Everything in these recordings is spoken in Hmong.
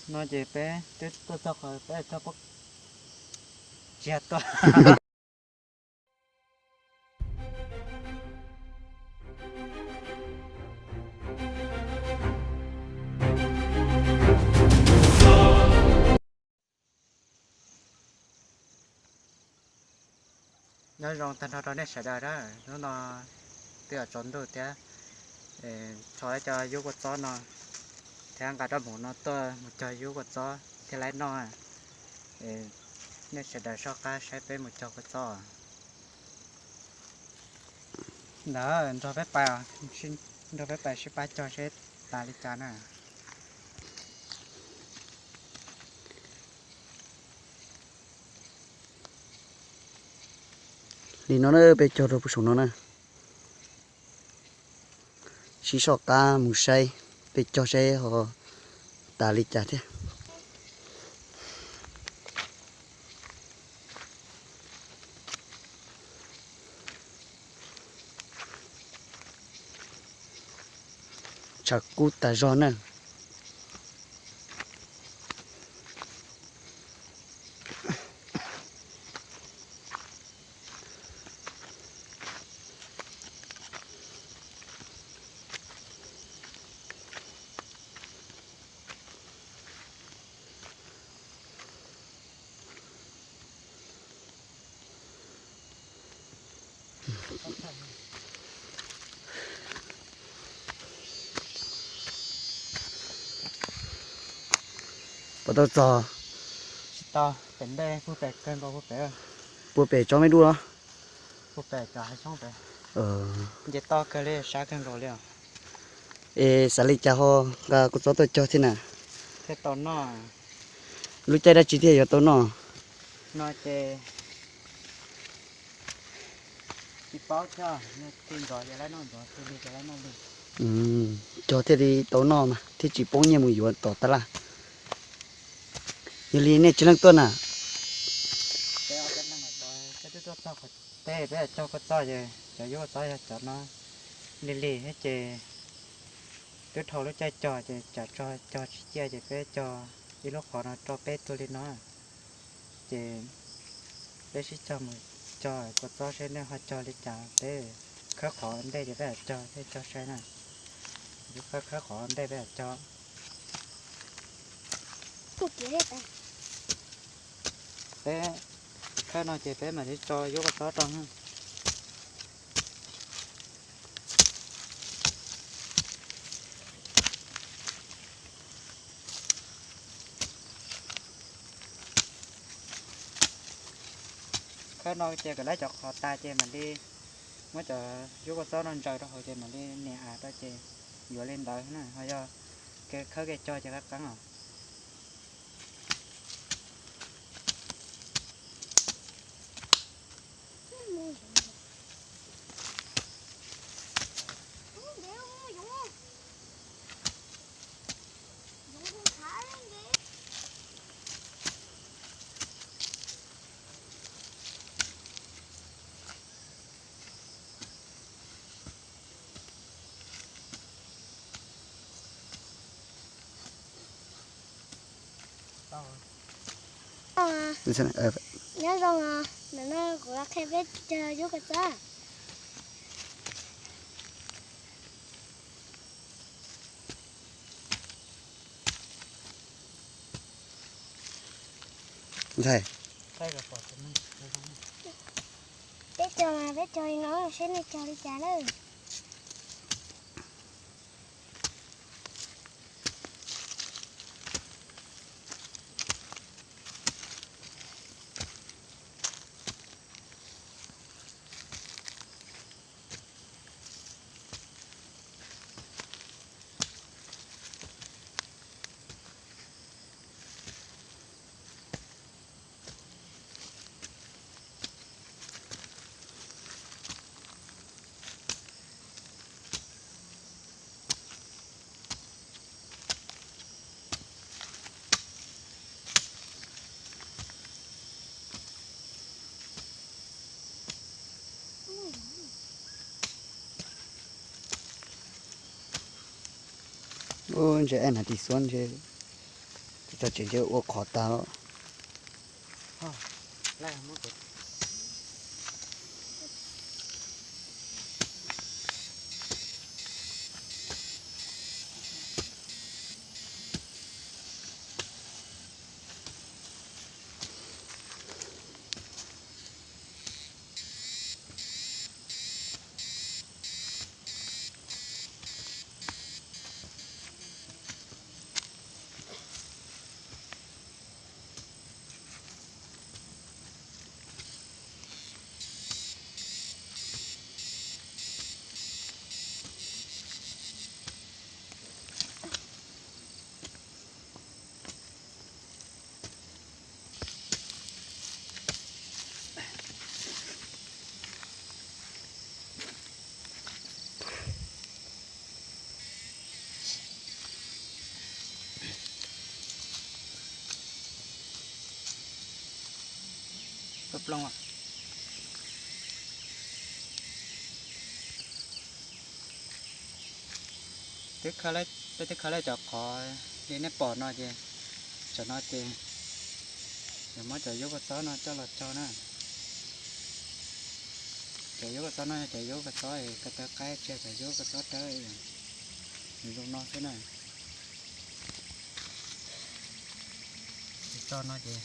No ces peb twb tuaj txog qhov peb cog pob tsiag tuaj. Nyob zoo tag nrho rau nej sawv daws na, hnub no twb yuav tsaus ntuj thiab, thov cov yub kua txob no thiab nqa rab hmoov no tuaj mus cog yub kua txob thiab laib noj. Nej sawv daws soj qab saib peb mus cog kua txob. Ntawd nrog peb pais, nrog peb pais sib pab cog seb tas li cas na. Li no na, peb cog rau puag saum no na. Sib soj qab mus saib, peb cog saib ho tas li cas thiab. Tshav kub tas zog na. Puas tau txog? Tsis tau, pem ntej puag pem kawg nkaus puag pem. Puag pem tsob me dub los? Puag pem cov hav xyoob pem. Nce toj kawg li, sab kawg nkaus li os. Es xav li cas ho nqa kua txob tuaj cog thiab na? Thiaj tau noj. Lub caij dab tsi thiaj yuav tau noj? No ces tsis paub thiab, tig ntxov ces laib noj ntxov, tig lig ces laib noj lig. Cog thiaj li tau noj mas thiaj tsis poob nyiaj mus yuav tom tab laj. Yog li nej tsawg leej tuaj na? Peb twb tuaj txog qhov teb peb cog kua txob ces cov yub kua txob yog cov no lig lig thiab ces twb dhau lub caij cog ces tsam tso cog tsis ciaj ces peb cog ib lub qhov no rau peb tuag li no. Ces peb sib cog mus cog kua txob seb nej ho cog li cas, peb khawb qhov ntej ces peb cog, peb cog saib na. Khawb, khawb qhov ntej peb cog. Peb khawb no ces peb mam li tso yub kua txob rau na. Khawb no ces kom laib cov qhov tas ces mam li muab cov yub kua txob no ntsaws rau hauv ces mam li nias av rau ces yuav li ntawd na, ho yog kev khawb kev cog ces qab qeeb os. Nyob zoo, ntawm no kuv qhia peb cog yub kua txob. Ntxhais, peb cog mas peb cog li no seb nej cog li cas na. Ub, ntshe ai na tis xuab ntshe. Cov tsev ntshe ua qhov tag. Twb khawb, peb twb khawb lawm cov qhov li nej pom no ces, cov no ces yuav muab cov yub kua txob no coj los tso na. Cov yub kua txob no yog cov yub kua txob ko taw qaib, tsis yog cov yub kua txob dawb, nws zoo no xwb na. Tso no ces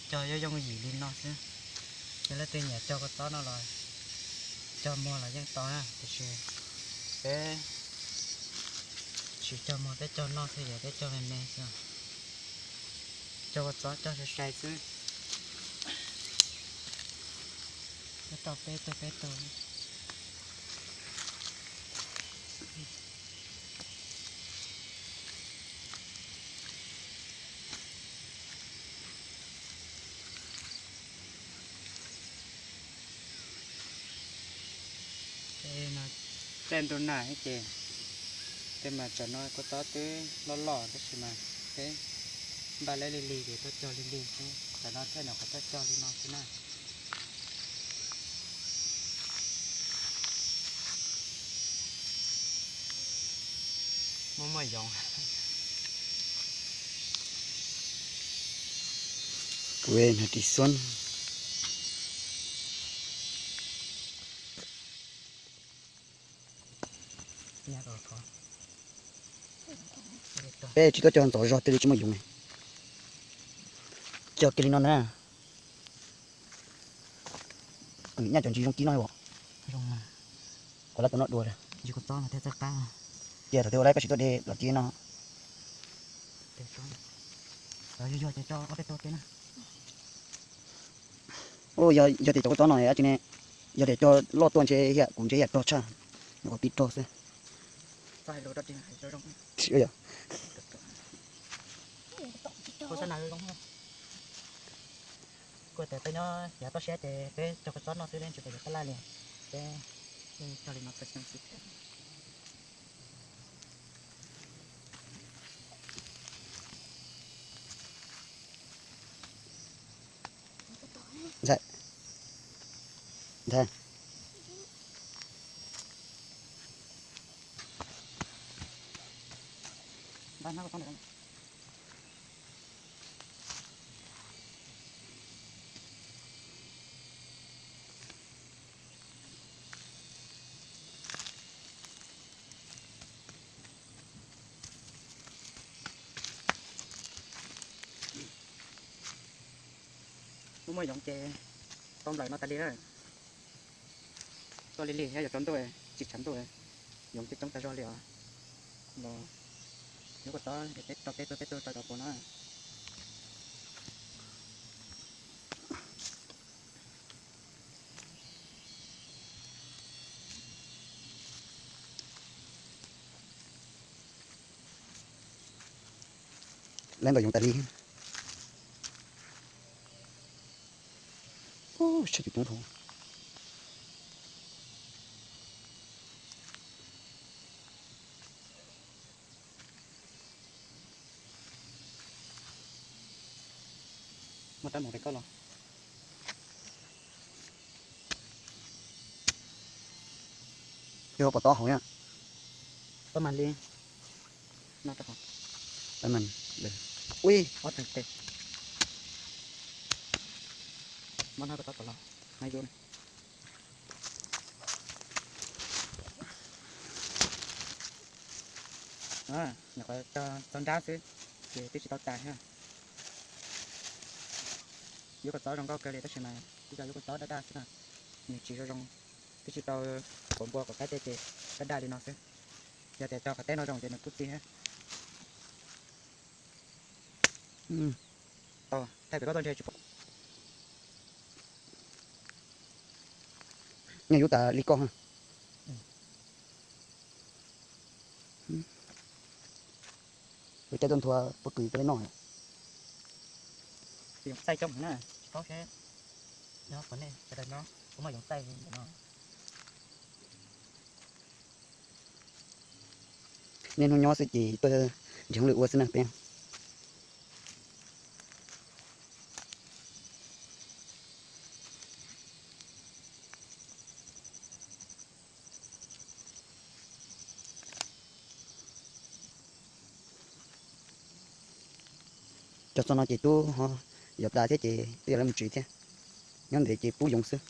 cog yooj yooj yim li no xwb. Yog leej twg nyiam cog kua txob no los cog muag los yeej tau na, tiam sis peb tsis cog muag, peb cog noj xwb, peb cog me me xwb. Cog kua txob cog sai sai xwb. Rau peb tug peb tug. Tej ntu nag ces, tej mas tsam no kua txob twb loj loj tab sis mas peb npaj lawv lig lig ces tuaj cog lig lig xwb, tsam no thiaj nyuam qhuav tuaj cog li no xwb na. Muaj muaj yoov. Kuv tig xub. Peb tsis tuaj cog ntxov zog, twb li tsis muaj yoov. Cog kiag li no na. Nyaj cov ntsis zoo kib no os. Qhov lab tau noj dua. Ces thaum twg ua lab koj tsis tuaj de los kib no. Yog tias cog kua txob no dab tsi ne, yog tias cog loj tuaj ntshe kuv ntshe yam rog tshaj, nyuam qhuav pib rog xwb. Kuv tias peb nyob yav toj siab ces peb cog kua txob noj xwb, tsis pom yuav tab laj li. Peb cog li no txog xyoo xwb thiab. Ntxhais, ntxhais, Muaj muaj yoov ces tau nplawm no tas li na. Tuaj lig lig thiab, yog tsaus ntuj tsis tshav ntuj, yoov ces coob tas zog li os. Los yuav kua txob es peb rau peb tug peb tug rau cov puas no. Lawv ntau yoov tas li. Ub, saib cov coob dhau. Muaj rab mus pem koj los. Yog pom tob hauv na. Tob mas li no rau hauv. Ui, ob teg teg. Muab hnab ko txob kom los, hnab yub na. Nyuam qhuav tso nrab xwb, ces twb tsis tau tas thiab. Yuav kua txob zoo nkauj kawg li tab sis mas twb yog yuav kua txob daj daj xwb na, nws tsis zoo zoo, twb tsis tau quav npua quav qaib tej ces daj daj li no xwb. Yog tias tso qhov teb no zoo ces nws kuj txi thiab. Thaij pem koj txoj ntshe tsis pom. Nyob yub tas li koj. Ua cas tuaj nthua pob kws peb noj. Txaij coob na, tsis paub seb nyob qhov nej sawv daws nyob puas muaj yoov txaij li ntawm no. Niaj hnub nyob xwb ces tuaj nrhiav hauj lwm ua xwb na peb. Cov txog no ces tub ho yov tas thiab ces twb yog lawv mus tsev thiab. Nyob ntev ces pub yoov xwb.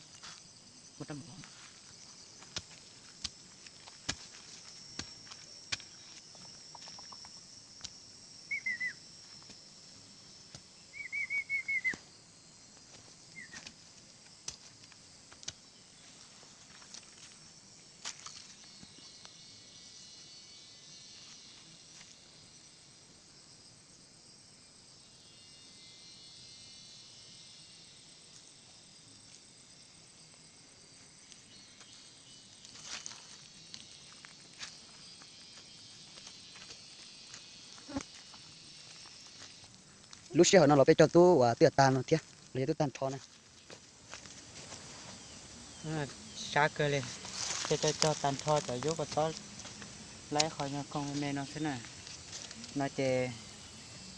Lub sij hawm no los peb cog tub uas twb tag no thiab los yog twb tag nrho na. Sab kawg li, peb cog cog tag nrho cov yub kua txob, laib qhov nyuag koog me me no xwb na. No ces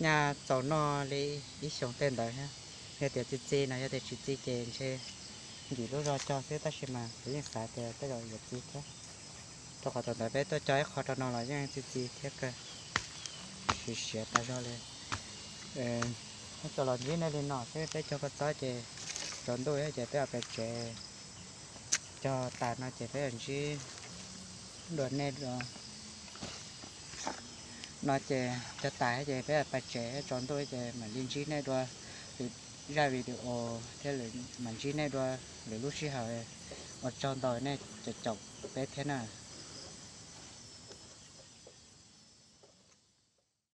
nyaj txaus noj li ib xyoos tej ntawd thiab. Yog tias txi txi no, yog tias tsis txi ces ntshe nkim lub zog cog xwb tab sis mas kuv yeej xav tias tej zaum yuav txi thiab. Rau qhov thaum ntawd peb tuaj cog ib qho rau no los yeej txi txi thiab kawg. Siav siav tas zog li. Muab tso los ntsib nej li no xwb, peb cog kua txob ces tsaus ntuj thiab ces peb pais tsev. Cog tas no ces peb ntsib dua nej dua. No ces cog tas ces peb pais tsev, tsaus ntuj ces mam li ntsib nej dua zaj video thiab mam ntsib nej dua lwm lub sij hawm. Ua tsaug ntau nej caum peb thiab na.